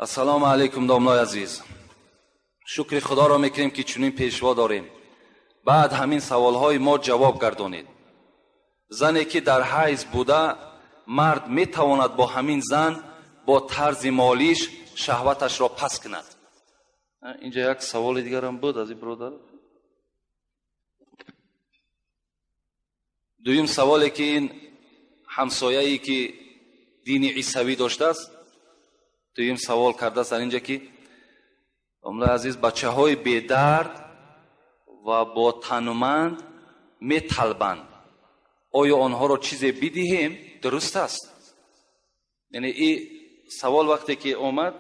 Ассалому алайкум, домлои азиз. Шукри Худоро мекунем, ки чунин пешво дорем. Баъд ҳамин саволҳои мо ҷавоб гардонед. Зане ки дар ҳайз буда, мард метавонад бо ҳамин зан бо тарзи молиш шаҳваташро пас кунад? Инҷа як саволи дигарам буд аз ин бародар. Дуюм саволе ки ин ҳамсояе ки дини исавӣ доштааст, дуюм савол кардааст дар инҷа ки домлаи азиз, бачаҳои бедард ва бо тануманд металбанд, оё онҳоро чизе бидиҳем дуруст аст? Яъне ин савол вақте ки омад,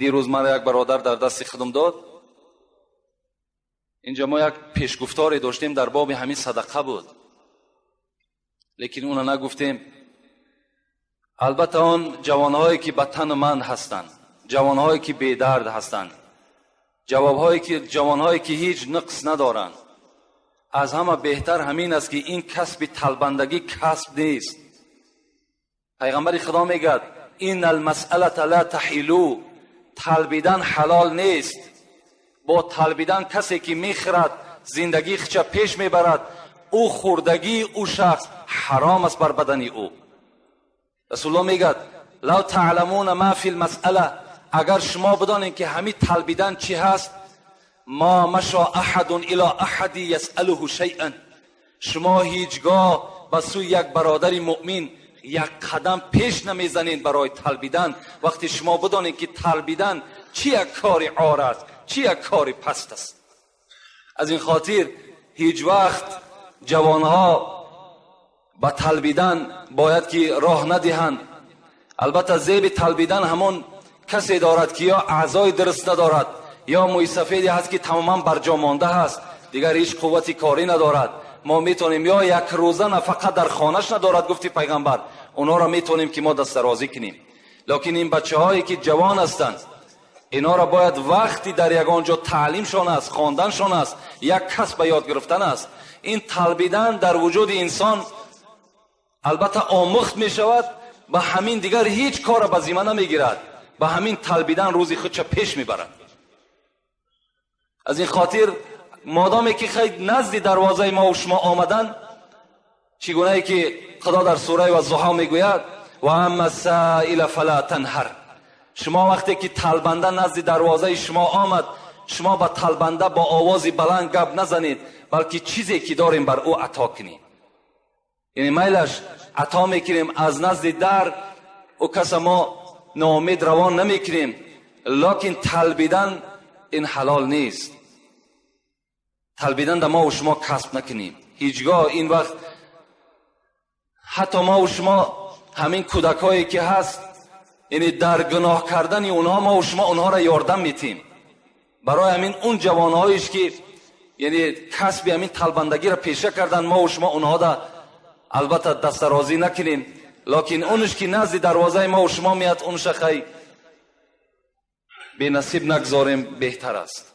дирӯз мара як бародар дар дасти худам дод. Инҷа мо як пешгуфторе доштем дар боби ҳамин садақа буд, лекин уна нагуфтем. Албатта он ҷавонҳое ки ба тануманд ҳастанд, ҷавонҳое ки бедард ҳастанд, ҷавонҳое ки ҳеҷ нуқс надоранд, аз ҳама беҳтар ҳамин аст ки ин касби талбандагӣ касб нест. Пайғамбари Худо мегӯяд: ин алмасъалата ла таҳилу, талбидан ҳалол нест. Бо талбидан касе ки мехӯрад, зиндагии худша пеш мебарад, ӯ хӯрдагии ӯ шахс ҳаром аст бар бадани ӯ. Расулуллоҳ мегӯяд: лав таъламуна ма фи лмасъала, агар шумо бидонед ки ҳамин талбидан чӣ ҳаст, ма маша аҳадун ило аҳади ясъалуҳу шайъан, шумо ҳеҷ гоҳ ба сӯи як бародари муъмин як қадам пеш намезанед барои талбидан. Вақте шумо бидонед ки талбидан чӣ як кори ор аст, чӣ як кори паст аст. Аз ин хотир ҳеҷ вақт ҷавонҳо ба талбидан бояд ки роҳ надиҳанд. Албатта зеби талбидан ҳамон касе дорад ки ё аъзои дуруст надорад, ё мӯйсафеде ҳаст ки тамоман барҷо монда ҳаст, дигар ҳеҷ қуввати корӣ надорад. Мо метавонем ё як рӯза нафақа дар хонаш надорад, гуфти пайғамбар, онҳоро метавонем ки мо дастдарозӣ кунем. Лекин ин бачаҳое ки ҷавон ҳастанд, инҳоро бояд вақти дар ягон ҷо таълимшон аст, хонданшон аст, як касб ба ёд гирифтан аст. Ин талбидан дар вуҷуди инсон албатта омӯхт мешавад, ба ҳамин дигар ҳеҷ корро ба зимма намегирад, ба ҳамин талбидан рӯзи худша пеш мебарад. Аз ин хотир модоме ки хай назди дарвозаи мо ва шумо омадан, чӣ гунае ки Худо дар сураи Ваззуҳо мегӯяд: ва амма саила фала танҳар, шумо вақте ки талбанда назди дарвозаи шумо омад, шумо ба талбанда бо овози баланд гап назанед, балки чизе ки дорем бар ӯ ато кунем. Яъне майлаш ато мекунем аз назди дар, ӯ каса мо ноумед равон намекунем, лекин талбидан ин ҳалол нест. Талбидан да мо ва шумо касб накунем ҳеҷгоҳ. Ин вақт ҳатто мо ва шумо ҳамин кӯдакҳое ки ҳаст, яъне дар гуноҳ кардани онҳо мо ва шумо онҳоро ёрдам метем. Барои ҳамин он ҷавонҳоеш ки яъне касби ҳамин талбандагиро пеша кардан, мо ва шумо онҳода албатта дастдарозӣ накунем, лекин онш ки назди дарвозаи мо ва шумо меяд, онша хай бенасиб нагзорем, беҳтар аст.